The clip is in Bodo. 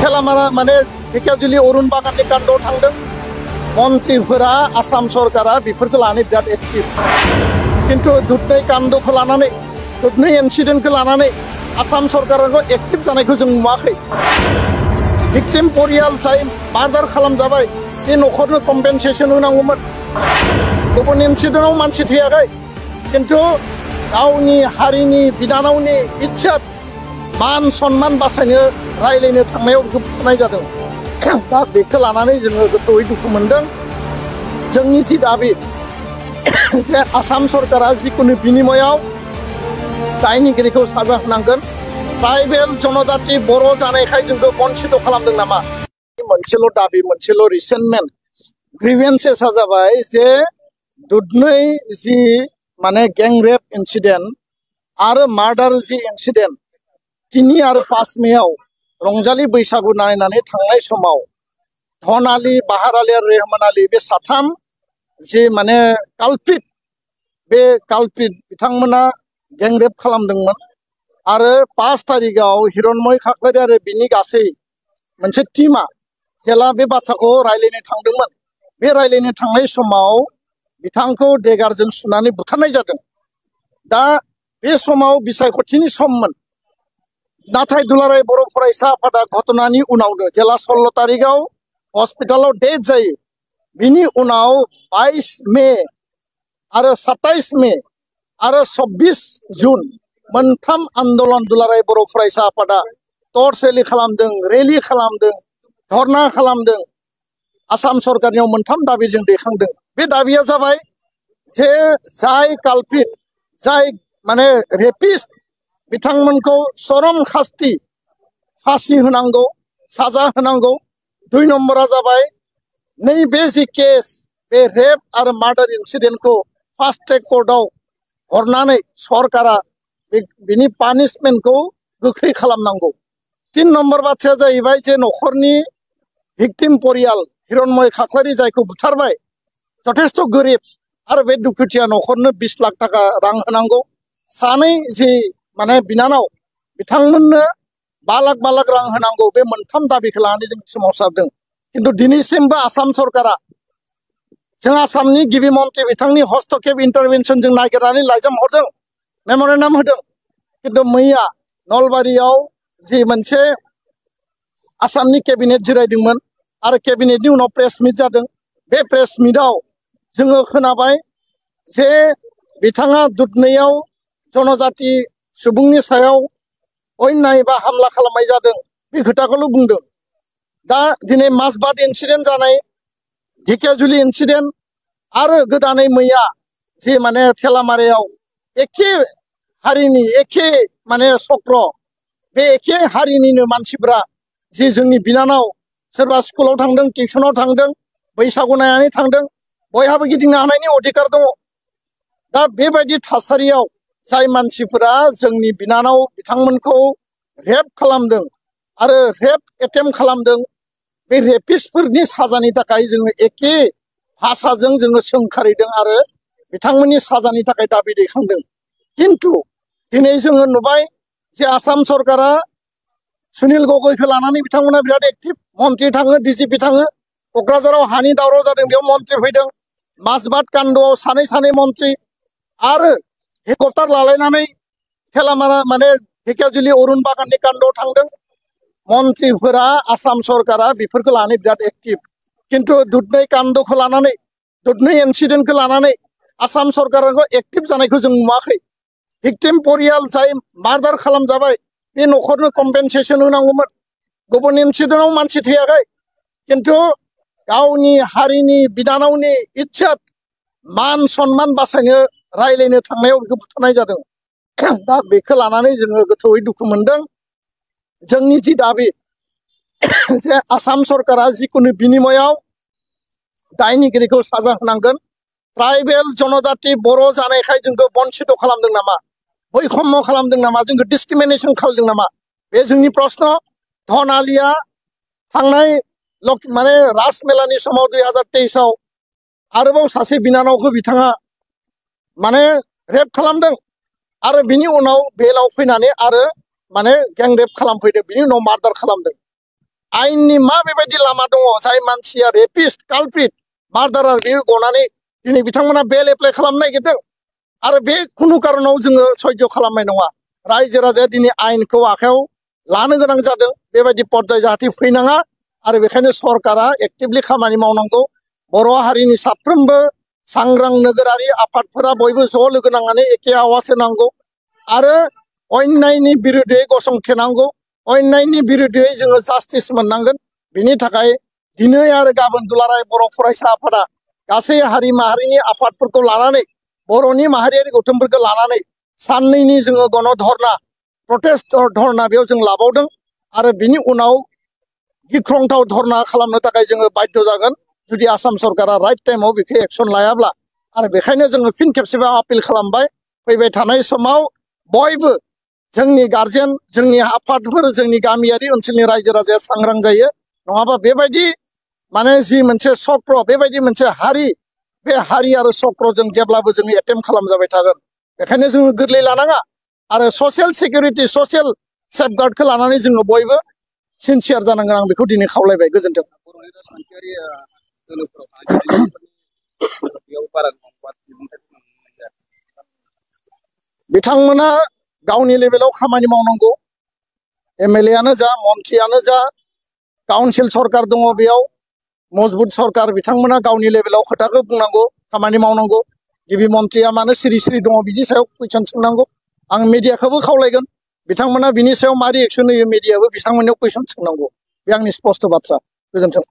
थेलामारा माने धेकियाजुलि अरुण बागाननि कान्दआव थांदों मन्त्रिफोरा आसाम सरकारा बेफोरखौ लानानै बिराद एक्टिभ किन्तु दुधनै कान्दखौ लानानै दुधनै इन्सिडेन्टखौ लानानै आसाम सरकाराखौ एक्टिभ जानायखौ जों नुवाखै भिक्टिम परियाल जाय मार्डार खालामजाबाय बे न'खरनो कम्पेनसेसन होनांगौमोन गुबुन इन्सिडेन्टआव मानसि थैयाखै किन्तु गावनि हारिनि बिनानावनि इज्जत मान सन्मान बासायनो रायलायनो थांनायाव बेखौ बुथारनाय जादों दा बेखौ लानानै जोङो गोथौयै दुखु मोनदों जोंनि जि दाबि जे आसाम सरकारा जिकुनु बिनिमयाव दायनिगिरिखौ साजा होनांगोन ट्राइबेल जनजाति बर' जानायखाय जोंखौ बन्सित खालामदों नामा मोनसेल' दाबि मोनसेल' रिसेन्टमेन्ट ग्रिभेन्सेसा जाबाय जे दुधनै जि माने गें रेप इन्सिडेन्ट आरो मार्डार जि इन्सिडेन्ट 3 आरो 5 मेआव रंजालि बैसागु नायनानै थांनाय समाव धन आली बाहार आली आरो रेहमान आली बे साथाम जि माने कालप्रिट बे कालप्रिट बिथांमोना गें रेप खालामदोंमोन आरो 5 तारिखआव हिरण्मय खाख्लारि आरो बिनि गासै मोनसे टीमा जेला बे बाथ्राखौ रायलायनो थांदोंमोन बे रायलायनो थांनाय समाव बिथांखौ देगारजों सुनानै बुथारनाय जादों दा बे समाव बिसायख'थिनि सममोन नाथाय दुलाराय बर' फरायसा आफादा घटनानि उनावनो जेला 16 तारिखआव हस्पिटालाव डेथ जायो बिनि उनाव 22 मे आरो 27 मे आरो 26 जुन मोनथाम आन्दोलन दुलाराय बर' फरायसा आफादा टर्च रेलि खालामदों धरना खालामदों आसाम सरकारनियाव मोनथाम दाबि जों दैखांदों बे दाबिया जाबाय जे जाय कालप्रिट जाय माने रेपिस्ट बिथांमोनखौ चरम खास्ति फासि होनांगौ साजा होनांगौ 2 नम्बरा जाबाय नैबे जि केस बे रेप आरो मार्डार इन्सिडेन्टखौ फास्ट ट्रेक कर्टआव हरनानै सरकारा बिनि पानिशमेन्टखौ गोख्रै खालामनांगौ 3 नम्बर बाथ्राया जाहैबाय जे न'खरनि भिक्टिम परियाल हिरण्मय खाख्लारि जायखौ बुथारबाय जथेस्थ' गोरिब आरो बे दुखुथिया न'खरनो 20 लाख थाखा रां होनांगौ सानै जि माने बिनानाव बिथांमोननो 5 लाख रां होनांगौ बे मोनथाम दाबिखौ लानानै जों सोमावसारदों किन्तु दिनैसिमबो आसाम सरकारा जों आसामनि गिबि मन्त्रि बिथांनि हस्तक्षेप इन्टारभेनसन जों नागिरनानै लाइजाम हरदों मेम'रेन्डाम होदों किन्तु मैया नलबारियाव जि मोनसे आसामनि केबिनेट जिरायदोंमोन आरो केबिनेटनि उनाव प्रेस मिट जादों बे प्रेस मिटआव जोङो खोनाबाय जे बिथाङा दुधनैयाव जनजाति सुबुंनि सायाव अन्याय बा हामला खालामनाय जादों बे खोथाखौल' बुंदों दा दिनै माजबाद इन्सिडेन्ट जानाय धेकियाजुलि इन्सिडेन्ट आरो गोदानै मैया जि माने थेलामारायाव एखे हारिनि एखे माने चक्र बे एखे हारिनिनो मानसिफ्रा जि जोंनि बिनानाव सोरबा स्कुलाव थांदों टिउसनाव थांदों बैसागु नायनानै थांदों बयहाबो गिदिंनो हानायनि अधिकार दङ दा बेबायदि थासारियाव जाय मानसिफोरा जोंनि बिनानाव बिथांमोनखौ रेप खालामदों आरो रेप एटेम्प्ट खालामदों बे रेपिस्टफोरनि साजानि थाखाय जोङो एखे भाषाजों जोङो सोंखारिदों आरो बिथांमोननि साजानि थाखाय दाबि दैखांदों किन्तु दिनै जोङो नुबाय जे आसाम सरकारा सुनिल गगैखौ लानानै बिथांमोना बिराद एक्टिभ मन्त्रि थाङो डिजिपि थाङो क'क्राझाराव हानि दावराव जादों बेयाव मन्त्रि फैदों माजबाद कान्दआव सानै मन्त्रि आरो हेलिकप्टार लालायनानै थेलामारा माने धेकियाजुलि अरुण बागाननि कान्दआव थांदों मन्त्रिफोरा आसाम सरकारा बेफोरखौ लानानै बिराद एक्टिभ किन्तु दुधनै कान्दखौ लानानै दुधनै इन्सिडेन्टखौ लानानै आसाम सरकाराखौ एक्टिभ जानायखौ जों नुवाखै भिक्टिम परियाल जाय मार्डार खालामजाबाय बे न'खरनो कम्पेनसेसन होनांगौमोन गुबुन इन्सिडेन्टआव मानसि थैयाखै किन्तु गावनि हारिनि बिनानावनि इज्जत मान सन्मान बासायनो रायलायनो थांनायाव बेखौ बुथारनाय जादों दा बेखौ लानानै जोङो गोथौयै दुखु मोनदों जोंनि जि दाबि जे आसाम सरकारा जिकुनु बिनिमयाव दायनिगिरिखौ साजा होनांगोन ट्राइबेल जनजाति बर' जानायखाय जोंखौ बन्सित खालामदों नामा बैखम्य खालामदों नामा जोंखौ डिसक्रिमिनेसन खालामदों नामा बे जोंनि प्रश्न धन आलीया थांनाय माने राजमेलानि समाव 2023आव आरोबाव सासे बिनानावखौ बिथाङा माने रेप खालामदों आरो बिनि उनाव बेलाव फैनानै आरो माने गें रेप खालामफैदों बिनि उनाव मार्डार खालामदों आयेननि मा बेबायदि लामा दङ जाय मानसिया रेपिस्ट कालप्रिट मार्डारार बेयो गनानै दिनै बिथांमोना बेल एप्लाइ खालामनो नागिरदों आरो बे खुनु कारनाव जोङो सह्य खालामनाय नङा रायजो राजाया दिनै आयेनखौ आखायाव लानो गोनां जादों बेबायदि पर्याय जाहाथे फैनाङा आरो बेखायनो सरकारा एक्टिभलि खामानि मावनांगौ बर' हारिनि साफ्रोमबो सांग्रां नोगोरारि आफादफोरा बयबो ज' लोगो नांनानै एखे आवाज होनांगौ आरो अन्यायनि बिरुद्धै गसंथेनांगौ अन्यायनि बिरुद्धै जोङो जास्टिस मोननांगोन बिनि थाखाय दिनै आरो गाबोन दुलाराय बर' फरायसा आफादा गासै हारि माहारिनि आफादफोरखौ लानानै बर'नि माहारियारि गौथुमफोरखौ लानानै साननैनि जोङो गणधर्ना प्रटेस्ट धर्ना बेयाव जों लाबावदों आरो बिनि उनाव गिख्रंथाव धर्ना खालामनो थाखाय जोङो बाध्य जागोन जुदि आसाम सरकारा राइट टाइमाव बेखौ एक्सन लायाब्ला आरो बेखायनो जोङो फिन खेबसेबाव आपिल खालामबाय फैबाय थानाय समाव बयबो जोंनि गार्जेन जोंनि आफादफोर जोंनि गामियारि ओनसोलनि रायजो राजाया सांग्रां जायो नङाबा बेबायदि माने जि मोनसे चक्र बेबायदि मोनसे हारि बे हारि आरो चक्रजों जेब्लाबो जोङो एटेम्प खालामजाबाय थागोन बेखायनो जोङो गोरलै लानाङा आरो ससियेल सिकिउरिटि ससियेल सेफगार्डखौ लानानै जोङो बयबो सिनसियार जानांगोन आं बेखौ दिनै खावलायबाय गोजोन्थों बिथांमोना गावनि लेभेलाव खामानि मावनांगौ एमएलए आनो जा मन्थ्रियानो जा काउन्सिल सरकार दङ बेयाव मजबुत सरकार बिथांमोना गावनि लेभेलाव खोथाखौ बुंनांगौ खामानि मावनांगौ गिबि मन्थ्रिया मानो सिरि सिरि दङ बिनि सायाव कुइसन सोंनांगौ आं मिडियाखौबो खावलायगोन बिथांमोना बिनि सायाव मा रिएक्सन होयो मिडियाबो बिथांमोननियाव कुइसन सोंनांगौ बे आंनि स्पष्ट बाथ्रा गोजोन्थों